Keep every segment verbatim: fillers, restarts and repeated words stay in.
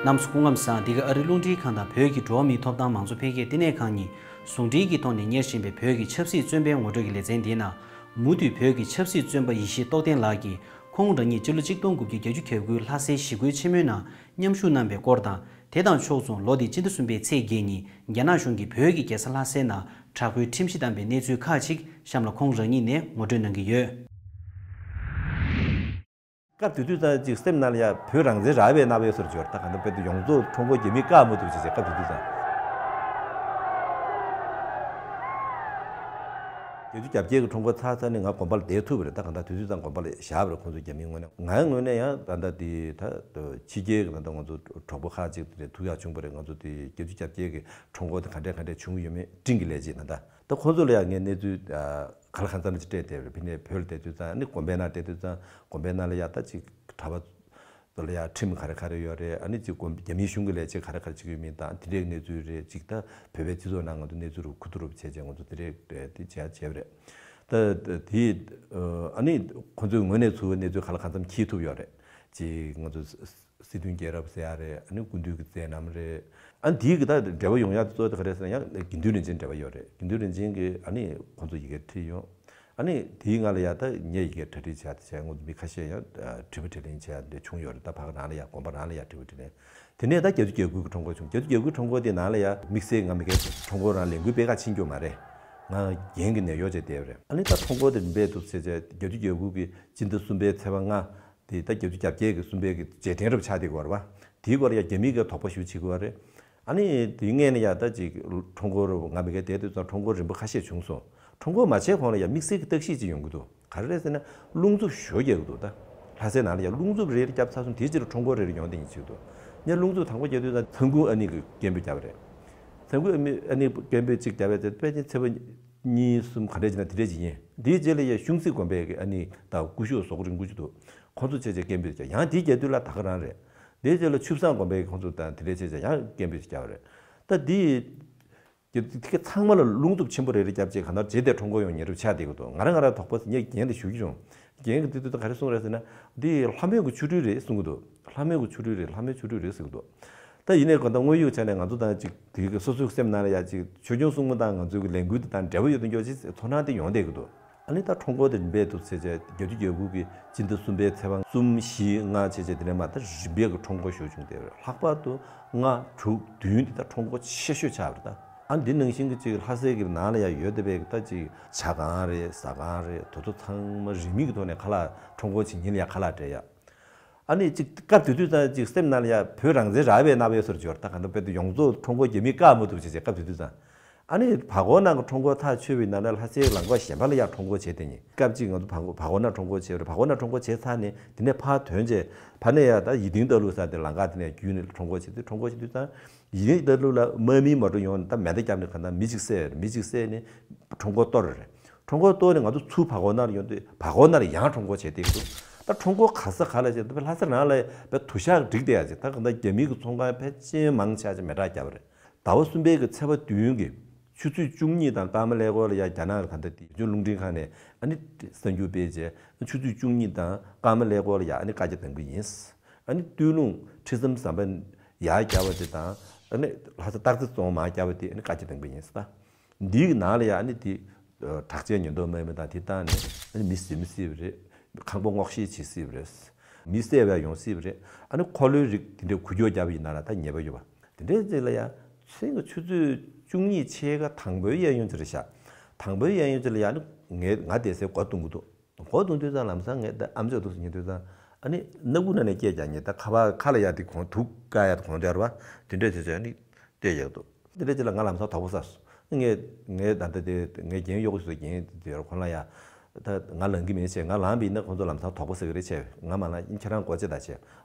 རྣམ་པ་ཚོ་སྐུ་ཁམས་བཟང་། འདི་ག་ཨ་རིའི་རླུང་འཕྲིན་ཁང་དང་བོད་ཀྱི་འགྲོ་བ་མིའི་ཐོབ་ཐང་མང་གཙོ་འཕེལ་རྒྱས་བསྟི་གནས་ཁང་གཉིས་ཟུང་འབྲེལ་གྱི་ཐོག་ནས་གཉེར་བཞིན་པའི་བོད་ཀྱི་ཆབ་སྲིད་བཙོན་པའི་ངོ་སྤྲོད་ཀྱི་ལེ་ཚན་འདིའི་ནང་། མུ་མཐུད་བོད་ཀྱི་ཆབ་སྲིད་བཙོན་པ་ཡེ་ཤེས་རྟོགས་ལྡན་ལགས་ཀྱིས་ཁོང་རང་ཉིད་སྤྱི་ལོ་གཅིག་སྟོང་དགུ་བརྒྱ་བརྒྱད་ཅུ་གྱ་དགུའི་ལྷ་སའི་ཞི་རྒོལ་ཆེན་མོའི་ནང་མཉམ་ཞུགས་གནང་བའི་སྐོར་དང་། དེ་དང་ཕྱོགས་མཚུངས་ལོ་འདིའི་སྤྱི་ཟླ་གསུམ་པའི་ཚེས་བརྒྱད་ཉིན་རྒྱ་ནག་གཞུང་གིས་བོད་ཀྱི་རྒྱལ་ས་ལྷ་སའི་ནང་དྲག་པོའི་ཁྲིམས་གཞི་བསྡམས་པའི་གནས་ཚུལ་ཁག་ཅིག་གཤམ་ལ་ཁོང་རང་ཉིད་ནས་ངོ་སྤྲོད་གནང་གི་ཡོད། སྐབས་དེ་དུས་ཙང་ཅིག་སེམས་ནང་ལ་ཡ་བོད་རང་བཙན་རག་པའི་རྣམ་པའི་སོར་འབྱོར། ད་གང་ལྟར་དཔེ་དེ་ཡོངས་རྫོགས་ཁྲོམ་སྐོར་རྒྱ་མིས་བཀག་མ་ཐུབ་ཅེས་བྱས། སྐབས་དེ་དུས་ཙང་བརྒྱད་ཅུ་གྱ་བརྒྱད་ཀྱི་ཁྲོམ་སྐོར་ཚར་ཚར་ནས་ང་དགོན་པ་ལ་བསྡད་ཐུབ་པ་རེད། ད་གང་ལྟར་དུས་དུས་ཙང་དགོན་པ་ལ་བཞག་པ་རེད། ཁོང་ཚོ་རྒྱ་མིའི་ངོས་ནས། ང་ངོས་ནས་ཡང་ད་ལྟ་དེ་ད་ཕྱི་རྒྱལ་གྱི་ད་ལྟ་ང་ཚོ་གྲོགས་པོ་ཁག་ཅིག་དེ་ཐུག་ཡག་བྱུང་པ་རེད། ང་ཚོ་དེ་བརྒྱད་ཅུ་གྱ་བརྒྱད་ཀྱི་ཁྲོམ་སྐོར་དེ་ག་འདྲས་ག་འདྲས་བྱུང་ཡོད་མེད་སྤྲིང་གི་ལས་བྱེད་ན་ད། ད་ཁོང་ཚོ་ལ་ཡང་ངས་གནས་ཚུལ་ག་ལ་གང་འཚམ་ཅིག་སྤྲད་བསྡད་པ་རེད། ཕ་ནས་བོད་ལ་བསྡད་དུས་ཙང་ཨ་ནི་དགོན་པའི་ནང་བསྡད་དུས་ཙང་དགོན་པའི་ནང་ལ་ཡ་ད་ཅིག་གྲྭ་པ་ཚོ་ལ་ཡ་ཁྲིམས་ག་རེ་ག་རེ་ཡོད་རེད། ཨ་ནི་ཅིག་དགོན་རྒྱ་མིའི་གཞུང་གི་ལས་བྱེད་ག་རེ་ག་རེ་བྱེད་ཀྱི་ཡོད་མིན་དང་དེ་འདྲའི་གནས་ཚུལ་རེད། ཅིག་ད་བོད་པའི་སྤྱི་ཚོགས་ནང་ང་ཚོ་གནས་ཚུལ་རུ་ཁུ་ཐུ་རུ་བྱས་བྱས་ང་ཚོ་དེ་འདྲའི་དེ་བྱས་བྱས་པ་རེད། ད་དེ་ཨ་ནི་ཁོང་ཚོའི་ངོས་ནས་ཚུར་གནས་ཚུལ་ག་ལ་གང་འཚམ་འཁྱེར་ཐུབ་ཡོད་རེད། ཅིག་ང་ཚོ་སྲིད་དོན་རྒྱལ་རབས་ཟེར་ཡ་རེད། ཨ་ནི་སྐུ་མདུན་གྱི་མཛད་རྣམ་རེད། ཨ་ནི་དེའི་གི་ད་འབྲེལ་བ་ཡོང་ཡ་གཙོ་བོ་དེ་ག་རེ་ཟེར་ན་ཡང་དགེ་འདུན་རིན་ཆེན་འབྲེལ་བ་ཡོད་རེད། དགེ་འདུན་རིན་ཆེན་གྱིས་ཨ་ནི་ཁོང་ཚོ་ཡི་གེ་བྲིས་ཡོང་། ཨ་ནི་དེའི་སྔ་ལ་ཡ་ད་ངས་ཡི་གེ་གྲ་སྒྲིག་བྱས་ཏེ་བྱས། ང་ཚོ་མི་ཁ་ཤས་ཡང་དྲི་བ་དྲིས་ལན་བྱས་ཡ་འདི་བྱུང་ཡོད་རེད། ད་ཕ་གི་རང་ལ་ཡ་དགོན་པ་རང་ལ་ཡ་དྲི་བ་དྲིས་ལན། དེ་ནས་ད་བརྒྱད་ཅུ་གྱ་དགུ་གི་ཁྲོམ་སྐོར་བྱུང་། བརྒྱད་ཅུ་གྱ་དགུ་ཁྲོམ་སྐོར་དེ་ནང་ལ་ཡ་དམིགས་བསལ་ང་མི་སྒེར་ཁྲོམ་སྐོར་རང་ལས་འགུལ་སྤེལ་ག་ཕྱིན་རྒྱུ་མ་རེད། ང་རྒན་གྱི་ནད་གཡོག་བྱས་བསྡད་པ་རེད། ཨ་ནི་ད་ཁྲོམ་སྐོར་དེ་འབད་ཐུབ་ཟེར་བྱས་བརྒྱད་ཅུ་གྱ་དགུ་གི་སྤྱི་ཟླ་གསུམ་པའི་ཚེས་པ་ལྔ། དེ་ད་བརྒྱད་ཅུ་གྱ་བརྒྱད་ཀྱི་གསུམ་པའི་གི་རྗེས་དྲན་རབ་ཆགས་དེ་གོ་རེད་བ། དེའི་སྐོར་ཡ་རྒྱ་མི་གི་དོགས་པ་ཞུ་བྱེད་དགོས་པ་རེད། ཨ་ནི་དེའི་སྔས་ནས་ཡ་ད་ཅིག་ཁྲོམ་སྐོར་ང་མི་ག་བསྡད་དུས་ཙང་ཁྲོམ་སྐོར་རིམ་པ་ཁ་ཤས་བྱུང་སོང་། ཁྲོམ་སྐོར་མ་བྱས་གོང་ལ་ཡ་དམིགས་བསལ་གྱི་བརྟག་ཞིབ་ཅིག་ཡོང་གི་འདུག་ག་རེ་རེད་ཟེར་ན་རླུང་འཚུབ་ཞོ་རྒྱག་གི་འདུག་ད་ལྷ་སའི་ནང་ལ་ཡ་རླུང་འཚུབ་རེ་རེ་བརྒྱབ་ཚར་སོང་། དེའི་རྗེས་ལ་ཁྲོམ་སྐོར་རེ་རེ་ཡོང་བསྡད་ཡིན་ཅིག་འདུག་ངས་རླུང་འཚུབ་དང་པོ་རྒྱག་དུས་ཙང་ཚང་ཀུན་ཨ་ནི་གི་སྐད་འབོད་བརྒྱབ་པ་རེད། ཚང་ཀུན་ཨ་ནི་སྐད་འབོད་ཅིག་བརྒྱབ་པ་དེ་དཔེ་ཅན་ཚེས་པ་གཉིས་གསུམ་ག་འདྲས་ཅིག་ན་དེ་འདྲས་ཅིག་ཡིན། དེའི་རྗེས་ལ་ཡ་གཞུང་སྲིད་དགོན་པའི་གི་ཨ་ནི་ད་སྐུ་ཞབས་ཟོག་རིང་པོ་ཅིག་འདུག་ཁོང་ཚོ་བྱས་བྱས་སྐད་འབོད་བརྒྱབ། ཡང་དེའི་རྒྱབ་དུས་ལ་ད་ག་རང་རེད། དེའི་རྗེས་ལ་ཆུ་བཟང་དགོན་པའི་ཁོང་ཚོ་དང་དེ་འདྲས་བྱས་བྱས་ཡང་སྐད་འབོད་ཅིག་བརྒྱབ་པ་རེད། ད་དེ་དེ་ག་ཚང་མ་ལ་རླུང་འཚུབ་ཆེན་པོ་རེ་རེ་བརྒྱབ་བྱས་གང་ལྟར་རྗེས་དེ་ཁྲོམ་སྐོར་ཡོང་ཉེ་རུ་ཆགས་བསྡད་ཀྱི་འདུག་ང་རང་ང་རང་དོགས་པ་ཟེར་ངས་རྒན་དེ་ཞུ་གི་བྱུང་། རྒན་གྱིས་དེ་དུས་ད་ག་རེ་གསུངས་རེད་ཟེར་ན། འདི་ལྷ་མོའི་གི་ཆོ་འཕྲུལ་རེད་གསུང་གི་འདུག་ལྷ་མོའི་གི་ཆོ་འཕྲུལ་རེད། ལྷ་མོའི་ཆོ་འཕྲུལ་རེད་ཟེར་གི་འདུག་ད་ཡིན་ནའི་གང་ལྟར་དངོས་ཡོད་ཆ་ནས་ང་ཚོ་དང་ཅིག་དེ་གི་སོ་སོའི་སེམས་ནང་ལ་ཡ་ཅིག་ཆོས་སྐྱོང་སྲུང་མ་དང་ང་ཚོའི་གི་ལས་འགུལ་དེ་དང་འབྲེལ་བ་ཡོད་དུ་འགྱོ་ཅིག་ཚོར་སྣང་དེ་ཡོང་བསྡད་ཀྱི་འདུག་ཨ་ནི་ད་ཁྲོམ་སྐོར་དེ་རིམ་པས་འདུག་ཟེར་བྱས་བརྒྱད་ཅུ་གྱ་དགུ་གི་སྤྱི་ཟླ་གསུམ་པའི་ཚེས་པ་གསུམ་བཞི་ལྔ་བྱས་བྱས་དེ་ནས་མ་ད་རིམ་པས་གི་ཁྲོམ་སྐོར་ཞུ་བྱུང་བསྡད་པ་རེད། ལྷག་པར་དུ་ལྔ་དྲུག་བདུན་དེ་ད་ཁྲོམ་སྐོར་ཆེ་ཤོས་ཆགས་པ་རེད། ད་ཨ་འདི་ནང་བཞིན་གི་ཅིག་ལྷ་སའི་གི་ནང་ལ་ཡ་ཡོད་བསྡད་པའི་གི་ད་ཅིག་ཇ་ཁང་རེད། ཟ་ཁང་རེད། དེ་ཚོ་ཚང་མ་རིན་མེད་གི་ཐོག་ནས་ཁ་ལག་ཁྲོམ་སྐོར་བྱེད་མཁན་ལ་ཡ་ཁ་ལག་སྤྲད་ཡ། ཨ་ནི་ཅིག་སྐབས་དེ་དུས་ཙང་ཅིག་སེམས་ནང་ལ་ཡ་བོད་རང་བཙན་རག་པའི་རྣམ་པའི་སོར་འབྱོར། ད་གང་ལྟར་དཔེ་དེ་ཡོངས་རྫོགས་ཁྲོམ་སྐོར་རྒྱ་མིས་བཀག་མ་ཐུབ་བྱས་བྱས་སྐབས་དེ་དུས་ཙང་། ཨ་ནི་བར་སྐོར་ནང་གི་ཁྲོམ་སྐོར་ཐག་ཆོད་པའི་ནང་ལ་ལྷ་སའི་ལམ་ཁ་གཞན་པ་ལ་ཡ་ཁྲོམ་སྐོར་བྱས་བསྡད་ནས། སྐབས་གཅིག་ང་ཚོ་བར་སྐོར་བར་སྐོར་ནང་ཁྲོམ་སྐོར་བྱས་པ་རེད། བར་སྐོར་ནང་ཁྲོམ་སྐོར་བྱས་ཚར་ནས་དེ་ནས་ཕར་ཐོན་བྱས་ཕ་ནས་ཡ་ད་ཡིད་བརྟན་རྟ་ལུག་ཟེར་དེ་ལམ་ཁ་དེ་ནས་བརྒྱུད་ནས་ཁྲོམ་སྐོར་བྱས་དུས། ཁྲོམ་སྐོར་བྱས་དུས་ཙང་ཡིད་བརྟན་རྟ་ལུག་ལ་དམག་མིའི་མོ་ཊ་ཡོང་ནས་ད་མེ་མདའ་བརྒྱབ་ནས་གང་ལྟར་མི་གཅིག་བསད་རེད། མི་གཅིག་བསད་ནས་ཁྲོམ་སྐོར་གཏོར་རེད། ཁྲོམ་སྐོར་གཏོར་ནས་ང་ཚོ་ཚུར་བར་སྐོར་ནང་ལ་ཡོང་དུས་བར་སྐོར་ནང་ལ་ཡང་ཁྲོམ་སྐོར་བྱས་བསྡད་ཀྱི་འདུག་ད་ཁྲོམ་སྐོར་ག་ས་ག་ལ་བྱས་ད་ལྷ་ས་ནང་ལ་བས་དུ་ཞག་འགྲིག་བསྡད་ཡ་ཅིག་ད་གང་ལྟར་རྒྱ་མི་གི་ཚོང་ཁང་ཕལ་ཆེར་མང་ཆེ་ཆ་མེ་སྲེག་བརྒྱབ་པ་རེད། ཟླ་བ་གསུམ་པའི་གི་ཚེས་པ་བདུན་གི་ཆུ་ཚོད་བཅུ་གཉིས་དང་སྐར་མ་ཀླད་ཀོར་ལ་ཡ་རྒྱ་ནག་གི་ད་ལྟ་དེ་བོད་ལྗོངས་རླུང་འཕྲིན་ཁང་ནས་ཨ་ནི་གསར་འགྱུར་སྤེལ་རྗེས་ཆུ་ཚོད་བཅུ་གཉིས་དང་སྐར་མ་ཀླད་ཀོར་ལ་ཡ་ཨ་ནི་བཀའ་རྒྱ་གཏང་གི་ཡིན། ཨ་ནི་སྟོད་ལུང་ཁྲི་ཟམ་ཟམ་པ་ཡར་བརྒྱབ་པ་དེ་དང་ཨ་ནི་ལྷ་ས་སྟག་རྩེ་རྫོང་མར་བརྒྱབ་པ་དེ་ཨ་ནི་བཀའ་རྒྱ་གཏང་གི་ཡིན་ཟེར། ད་འདིའི་ནང་ལ་ཡ་ཨ་ནི་དེ་དྲག་ཆས་ཉེན་རྟོག་དམག་མི་དང་དེ་བཏང་ནས་ཨ་ནི་མི་ཟིན་མི་སྲིད་པ་རེད། ཁང་པ་སྔོག་བཤེར་བྱེད་སྲིད་པ་རེད། མི་བསད་པ་ཡོང་སྲིད་པ་རེད། ཨ་ནི་འཁོར་ལོའི་རིགས་དེ་འདྲའི་འགུལ་སྐྱོད་བརྒྱབ་པ་ཡིན་ན་ར་ད་ཉེས་པ་ཡོད་པ། དེ་འདྲའི་རྗེས་ལ་ཡ་མཚན་གྱི་ཆུ་ཚོད་བཅུ་གཉིས་ཕྱེད་ཀ་དང་པོའི་གཡས་གཡོན་ཅིག་རེད་ཤག་དང་པོའི་གཡས་གཡོན་ཅིག་ལ་ཡ་ཨ་ནི་ངས་ང་བསྡད་སའི་སྒོ་རྡུང་གི་འདུག་སྒོ་རྡུང་དུས་ཙང་ལམ་སང་ངས་ད་ཨམ་ཅོག་འདུག་སེ་ཉན་དུས་ཙང་ཨ་ནི་སྣ་ཁུག་ནང་ནས་སྐད་རྒྱག་མཁན། ད་ཁ་པར་ཁ་ལ་ཡ་དེ་གོང་དུ་བཀག་ཡ་དེ་གོང་དུ་ཡར་བ་དེ་འདྲས་བྱས་བྱས་ཨ་ནི་བལྟས་ཡག་འདུག་དེ་འདྲས་ཅིག་ལ་ང་ལམ་སང་དོགས་པ་ཟ་སོང་། ངས་ངས་ད་ལྟ་དེ་ངའི་རྒན་གཡོག་ཞིག་རྒན་དེ་ཁོང་ལ་ཡ་ད་ང་ལངས་ཀྱི་མེད་བྱས། ང་ལངས་པ་ཡིན་ན་ཁོང་ཚོ་ལམ་སང་དོགས་པ་ཟ་གི་རེད་བྱས། ང་མ་ལངས་ཁྱེད་རང་སྒོ་ཕྱེ་ད་བྱས།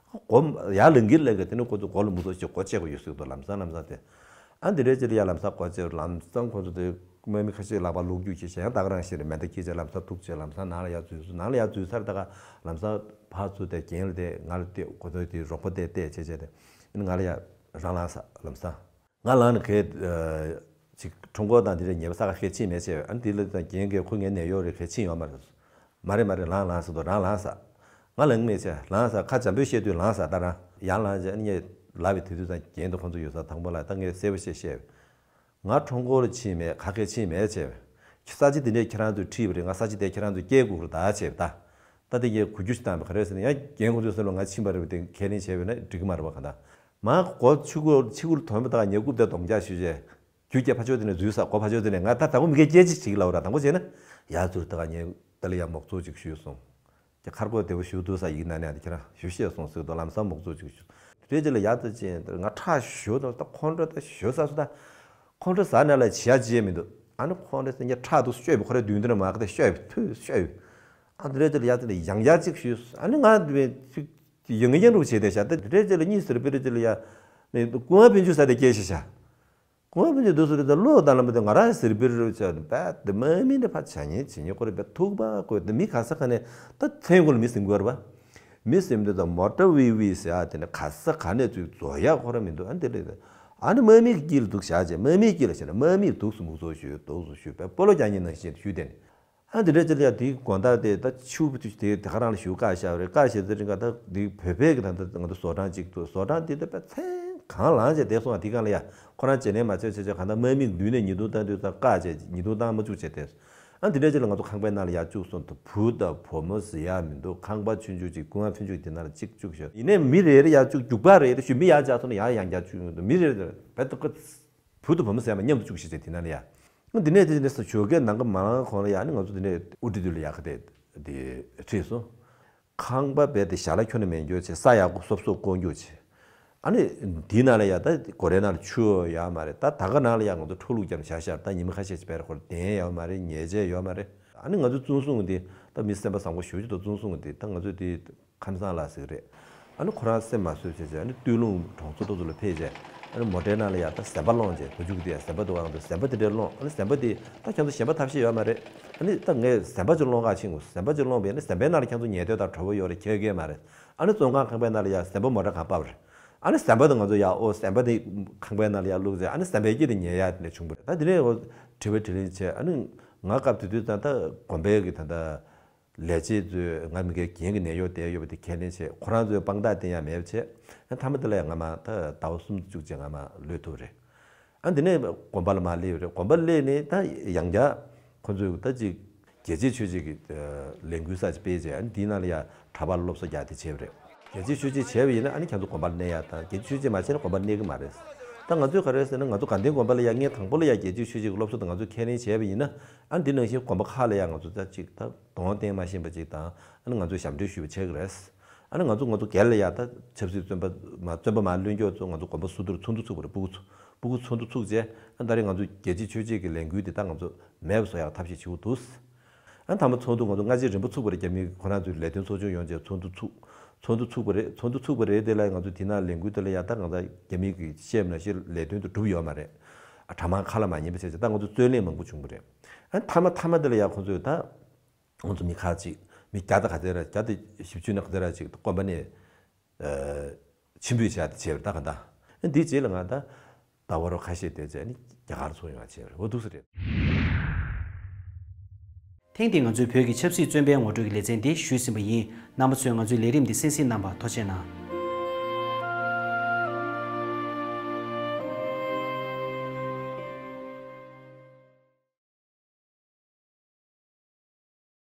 སྒོ་ཡར་ལངས་ཀྱི་ལངས་ཀྱི་དེ་ནི་ཁོང་ཚོ་སྒོ་ལ་མུ་གསོག་བྱས་སྒོ་ཕྱེ་དགོས་ཡོད་ཟེར་གི་འདུག་ལམ་སང་ལམ་སང་དེ། ཨ་འདི་འདྲའི་ཅིག་ལ་ཡ་ལམ་སང་སྒོ་ཕྱེ། ལམ་སང་ཁོང་ཚོ་དེ་དམག་མི་ཁ་ཤས་ལག་པ་ལོག་རྒྱུག་བྱས་བྱས་ཡང་ད་ག་རང་བཞིན་རེད། མེ་མདའ་འཁྱེར་བྱས་ལམ་སང་ཐུག་བྱས་ལམ་སང་ནང་ལ་ཡར་འཛུལ་ཚར། ད་ག་ལམ་སང་ཕར་ཚུར་དེ་རྒན་ལ་དེ་ང་ལ་དེ་གོ་ཐོས་དེ་རོགས་པ་དེ་བལྟས་བྱས་བྱས་དེ་ཨ་ནི་ང་ལ་ཡ་རང་ལངས་ས་ལམ་སང་། ང་ལངས་ནས་གས་ཅིག་ཁྲོམ་སྐོར་དང་དེ་འདྲ་ཉེས་པ་ས་ཁ་གས་ཕྱིན་མེད་བྱས། ཨ་ནི་དེ་ལ་ད་རྒན་གས་ཁོ་ངའི་ནད་གཡོག་རེད། གས་ཕྱིན་ཡོད་མ་རེད། མ་རེད་མ་རེད། ལངས་ལངས་ཟེར་དུས་རང་ལངས་ས། ང་ལངས་མེད་བྱས་ལངས་ས། ཁ་འཇམ་པོས་བཤད་དུས་ལངས་ས། ད་རང་ཡར་ལངས་བྱས་ཨ་ནི་ངས་ ལབ་པའི་དེ་དུས་ཙང་རྒན་དེ་ཁོང་ཚོ་ཡོད་ས། དང་པོ་ལ་ད་ངས་གསལ་པོ་བཤད་བཤད། ང་ཁྲོམ་སྐོར་ཕྱིན་མེད། ག་གེ་ཕྱིན་མེད་བྱས། ས་ཆ་དེ་འདྲས་ཁྱེད་རང་ཚོས་ཁྲིད་པ་རེད། ང་ས་ཆ་དེ་ཁྱེད་རང་ཚོས་སྐྱེལ་དགོས་རེད་ད་བྱས་པ་ད། ད་དེ་ངས་གོ་རྒྱུ་ཞིག་བཏང་བ་ག་རེ་ཟེར་ན། ཡང་རྒན་ཁོང་ཚོའི་སེམས་ལ་ང་ཕྱིན་པ་རེད་པ། དེ་ཁས་ལེན་བྱས་པ་ན་འགྲིག་གི་མ་རེད་པ། གང་ལྟར་མ་གོ་ཆུ་ཁུར་ཆུ་ཁུར་དོན་པ་དག་ཉེ་རྐུབ་དེ་གདོང་རྒྱག་ཞུས་བྱས། རྒྱུ་སྐྱེལ་ཕར་ཕྱོགས་དེ་ནས་འཛུལ་ས། སྒོ་ཕར་ཕྱོགས་དེ་ནས། ང་ད་དང་པོ་མི་སྐད་སྐད་ཅིག་བྱེད་ཀྱི་ལབ་ར། དང་པོ་བྱས་ན་ཡ་ཚུར་ད་ག་ཉེ་ད་ལ་ཡ་མོག་ཚོ་ཅིག་ཞུས་སོང་། ཀྱི་ཁར་གོ་བདེ་པོ་ཞུ་འདུག་ས་ཡིག་ནང་ནས་ཁྱེད་རང་ཞུ་ཤེས་སོང་ཟེར་དུས་ལམ་སང་མོག་ཚོ་ཅིག་ཞུ། དེ་རྗེས་ལ་ཡ་ད་ཅན་ང་ཁྲག་ཞུ་དང་ད་ཁོང་ཁྲོ་ད་ཞུ་ས་སུ་ད། ཁོང་ཁྲོ་ཟ་ན་ལ་བྱ་བྱེད་མི་འདུག་ཨ་ནི་ཁོང་ཁྲོ་ཟ་ཉ་ཁྲག་འདུག་ཤོད་བུ་ཁོ་རེ་མདུན་དུ་ནས་མ་ག་དེ་ཤོད་བུ་ཐུ་ཤོད་བུ། ཨ་དེ་རེད་དེ་ལ་ཡ་དེ་ལ་ཡང་ཡ་ཅིག་ཞུས། ཨ་ནི་ང་དེ་ཅིག་ཡང་ཡང་རུ་བྱེད་དེ་ཤ་ད་དེ་རེད་དེ་ལ་གཉིས་ཟེར་བེ་རེད་དེ་ལ་ཡ། ནི་ཀུ་ཝང་པིན་ཆུ་ས་དེ་སྐྱེ་ཤ་ཤ། གོང་བུ་ནི་འདུག་སུ་རེད། ད་བློ་དང་ལམ་པ་དེ་ང་རང་ཟིར་པིར་རུ་ཆ་བད་དེ་དམག་མི་འདི་ཕ་བྱ་ཉེ་བྱེད་ཉེ་ཁོ་རེ་བད་ཐུག་པ་ཁོ་དེ་མི་ག་ས་ག་ནས་ད་མཚན་གོ་ལ་མི་ཟིན་དགོས་རེད་པ། མི་ཟིན་དེ་ད་མོ་ཊ་ཝི་ཝི་ཟེར་ཨ་དེ་ནས་ག་ས་ག་ནས་ཚུར་རྫོགས་ཡག་ཁོ་ར་མི་འདུག་ཨ་འདི་རེད། ཨ་ནི་དམག་མི་གི་དཀྱིལ་འདུག་བཞག་བྱས། དམག་མིའི་དཀྱིལ་ལ་བྱས་ན་དམག་མིས་འདུག་སུ་མུག་ཚོ་ཞུས་འདུག་སུ་ཞུས་བད་སྤོ་ལོ་རྒྱག་ཉེ་ནང་བཞིན་ཞུས་དེ་ནས། ཨ་འདི་འདྲ་ཅིག་ལ་ཡ་དེའི་དགོང་དག་དེ་ད་ཆུ་བུ་དེ་དེ་ག་རང་ལ་ཞུ་བཀའ་བཞག་རེད། བཀའ་བཞག་ཚེ་རིང་ག་ད་དེ་བོད་པའི་གི་ད་ད་ང་ཚོ་བཟོ་གྲྭ་གཅིག་ཏུ་བཟོ་གྲྭ་དེ་ད་པ་ཚན་གང་ལངས་བྱས་བསྡད་སོང་བ། དེ་གང་ལ་ཡ་ཁོ་རང་བྱེད་ལས་མ་བྱེད་བྱེད་བྱེད་གང་ལྟར་དམག་མི་མདུན་ནས་ཉེས་རྡུང་བཏང་དུས་ད་བཀའ་བྱས་ཉེས་རྡུང་བཏང་མ་བཅུག་བྱས་བསྡད། ཨ་འདི་འདྲ་ཅིག་ལ་ང་ཚོ་ཁང་པའི་ནང་ལ་ཡ་བཅུག་སོང་། ད་བུ་ད་བུ་མོ་ཟེར་ཡ་མི་འདུག་ཁང་པ་ཆུང་ཆུང་ཅིག་ཀུན་དགའ་ཆུང་ཆུང་དེ་ནང་ལ་གཅིག་བཅུག་ཤོག་ཡིན་ནའི་མི་རེ་རེ་ཡ་བཅུག་རྒྱུག་པ་རེ་རེ་ཞུ་མི་ཡ་བཅག་སོང་ན་ཡ་ཡང་བརྒྱ་བཅུག་ཡོང་འདུག་མི་རེ་རེ་བད་དུ་ཀ་བུ་དང་བུ་མོ་ཟེར་མ་མཉམ་དུ་བཅུག་ཤེས་བྱས་དེ་ན་ལ་ཡ། འདི་ནས་དེ་ནས་ཞོགས་ཀས་ནང་གི་མ་ལངས་གོང་ལ་ཡ་ནི་ང་ཚོ་འདི་ནས་དབུ་ཁྲིད་དུ་ལ་ཡ་ག་དེ་དེ་ཁྲིད་སོང་། ཁང་པ་བས་དེ་ཞྭ་ལ་ཁྱོན་ནས་མེད་འགྱོ་བྱས། ས་ཡག་པོ་སོབ་སོབ་བསྐོར་འགྱོ་བྱས། ཨ་ནི་འདི་ནང་ལ་ཡ་ད་སྒོ་རའི་ནང་ལ་ཆུ་ཡོད་མ་རེད། ད་ད་ག་ནང་ལ་ཡ་ང་ཚོ་འཕྲོ་ལུག་རྒྱབ་ནས་བཞག་ཤར་ད་ཉི་མ་ཁ་ཤས་ཅིག་བར་ཁོར་གདན་ཡོད་མ་རེད། ཉལ་ཆས་ཡོད་མ་རེད། ཨ་ནི་ང་ཚོ་བཙུན་སྲུང་འདི་ད་མི་སེམས་པ་བཟང་པོ་ཞེ་པོ་ཅིག་འདུག་བཙུན་སྲུང་འདི་ད་ང་ཚོ་འདི། ཁམས་བཟང་ལགས་ཟེར་གི་རེད། ཨ་ནི་ཁོ་རང་སེམས་མ་བཟོད་བྱས་བྱས། ཨ་ནི་སྟོད་ལུང་གྲོང་ཚོ་ཏོག་ཙམ་ལ་ཕེབས་བྱས། ཨ་ནི་མོ་ཊའི་ནང་ལ་ཡ་ད་ཟམ་པ་སློང་བྱས། བུ་ཆུང་དེ་ཡ་ཟམ་པ་འདུག་ཨང་དུ་ཟམ་པ་དེ་འདྲ་སློང་། ཨ་ནི་ཟམ་པ་དེ་ད་ཁྱོད་ཚོ་གཞན་པ་ཐབས་ཤེས་ཡོད་མ་རེད། ཨ་ནི་ད་ངས་ཟམ་པ་ཅིག་སློང་ག་ཕྱིན་གོ་ཟམ་པ་ཅིག་སློང་བས་ནི་ཟམ་པའི་ནང་ལ་ཁྱོད་ཚོ་ཉལ་སྡོད་དང་གྲོགས་པོ་ཡོད་རེད་ཁྱེད་ཀྱིས་མ་རེད། ཨ་ནི་བཙོན་ཁང་ཁང་པའི་ནང་ལ་ཡ་ཟམ་པ་མོ་ཊ་གང་སྤར་བ་རེད། ཨ་ནི་ཟམ་པ་དེ་ང་ཚོ་ཡ་ཨོ་ཟམ་པ་དེ་ཁང་པའི་ནང་ལ་ཡ་བླུགས་བྱས། ཨ་ནི་ཟམ་པའི་དཀྱིལ་དེ་ཉལ་ཡ་དེ་འདྲ་བྱུང་བ་རེད། ད་དེ་ནས་ཨོ་དྲི་བ་དྲིས་ལན་བྱས། ཨ་ནི་ང་སྐབས་དེ་དུས་ད་ལྟ་དགོན་པའི་གི་ད་ལྟ། ལས་བྱེད་ཚོས་ང་མི་སྒེར་རྒན་གྱི་ནད་གཡོག་བསྡད་ཡོད་པ་དེ་ཁས་ལེན་བྱས། ཁོ་རང་ཚོས་དཔང་རྟགས་བསྟན་ཡ་མེད་པ་བྱས། ཨ་མཐའ་མ་དེ་ལ་ཡང་ང་མ་ད་ཟླ་བ་གསུམ་བཅུ་ཅིག་ང་མ་ལུས་ཐུབ་རེད། ཨ་འདི་ནས་དགོན་པ་ལ་མ་སླེབས་རེད། དགོན་པ་སླེབས་ནས་ད་ཡང་བསྐྱར་ཁོ་ཚོས་ད་ཅིག་རྒྱལ་གཅེས་ཆོས་གཅེས་ཀྱི་ལས་འགུལ་ས་ཅིག་སྤེལ་བྱས། ཨ་འདིའི་ནང་ལ་ཡ་གྲྭ་པ་ལ་སློབ་གསོ་རྒྱག་དེ་བྱས་པ་རེད། རྒྱལ་གཅེས་ཆོས་གཅེས་བྱས་པ་ཡིན་ན་ཨ་ནི་ཁྱེད་ཚོ་དགོན་པ་ལ་གནས་ཡ་དང་། རྒྱལ་གཅེས་ཆོས་གཅེས་མ་བྱས་ན་དགོན་པ་ལ་གནས་ཀྱི་མ་རེད། ད་ང་ཚོས་ག་རེ་ཟེར་ན་ང་ཚོ་དགའ་ལྡན་དགོན་པ་ལ་ཡ་ངས་དང་པོ་ལ་ཡ་རྒྱལ་གཅེས་ཆོས་གཅེས་ཀྱི་སློབ་གསོ་དང་ང་ཚོས་ཁས་ལེན་བྱས་པ་ཡིན་ན། ཨ་འདི་ནང་བཞིན་དགོན་པ་ཁག་ལ་ཡང་ང་ཚོ་ད་ཅིག་ད་གདོང་བསྟན་མ་ཤེས་པ་ཅིག་དང་། ཨ་ནི་ང་ཚོས་ཞབས་འདྲེན་ཞུས་པ་བྱེད་ཀྱི་རེད། ཨ་ནི་ང་ཚོ་ང་ཚོ་སྒེར་ལ་ཡ་ད་ཆབ་སྲིད་བཙོན་པ་མ་བཙོན་པ་མ་ལྷོད་མཁན་ཚོ་ང་ཚོ་དགོན་པ་སོ་བསྡུར་ཚོགས་འདུ་ཚུགས་པ་རེད། སྤུ་གུ་ཚོ་སྤུ་གུ་ཚོགས་འདུ་ཚུགས་རྗེས། ཨ་ད་རེས་ང་ཚོ་རྒྱལ་གཅེས་ཆོས་གཅེས་ཀྱི་ལས་འགུལ་འདི་ད་ང་ཚོ་མེད་པ་བཟོ་ཡག་ཐབས་ཤེས་བྱེད་དགོས་འདུག་ཨ་ནི་མཐའ་མ་ཚོགས་འདུ་ང་ཚོ་སྔ་རྗེས་རིམ་པ་ཚུགས་པ་རེད། རྒྱ་མི་ཁོ་རང་ཚོའི་ལས་དོན་ཚོགས་ཆུང་ཡོང་རྗེས་ཚོགས་འདུ་ཚུགས། ཚོགས་འདུ་ཚུགས་པ་རེད། ཚོགས་འདུ་ཚུགས་པ་རེད། དེ་ལ་ང་ཚོ་དེ་ནང་ལས་འགུལ་དེ་ལ་ཡ་ད་ང་ཚོ་རྒྱ་མི་གིས་བཤད་མ་ཤེས་ལས་དོན་དུ་གྲུབ་ཡོད་མ་རེད། ཨ་གྲྭ་མང་ཁ་ལ་མ་ཉན་པ་བྱས་བྱས་ད་ང་ཚོ་རྩོད་གླེང་མང་པོ་བྱུང་བ་རེད། ཨ་མཐའ་མ་མཐའ་མ་དེ་ལ་ཡ་ཁོ་ཚོས་ད་ང་ཚོ་མི་ཁག་ཅིག་མི་བརྒྱ་དང་ག་ཚད་ར་བརྒྱ་དང་བཞི་བཅུ་ན་ག་ཚད་ར་ཅིག་དགོན་པ་ནས་ཕྱིར་འབུད་བྱས་ཏེ་བྱས་པ་རེད། ད་ག་ད་འདི་རྗེས་ལ་ང་ད། ཟླ་བ་རོ་ཁ་ཤས་དེ་ཚེ་ནི་རྒྱ་གར་ཚོ་ཡོང་བ་བྱས་རེད། འོ་འདུག་སེ་རེད། ཐེངས་འདིའི་ང་ཚོའི་བོད་ཀྱི་ཆབ་སྲིད་བཙོན་པའི་ངོ་སྤྲོད་ཀྱི་ལེ་ཚན་འདི་ཞུས་ཟིན་པ་ཡིན། རྣམ་པ་ཚོས་ང་ཚོའི་ལས་རིམ་འདི་གསན་གཟིགས་གནང་བར་ཐུགས་རྗེ་གནང་།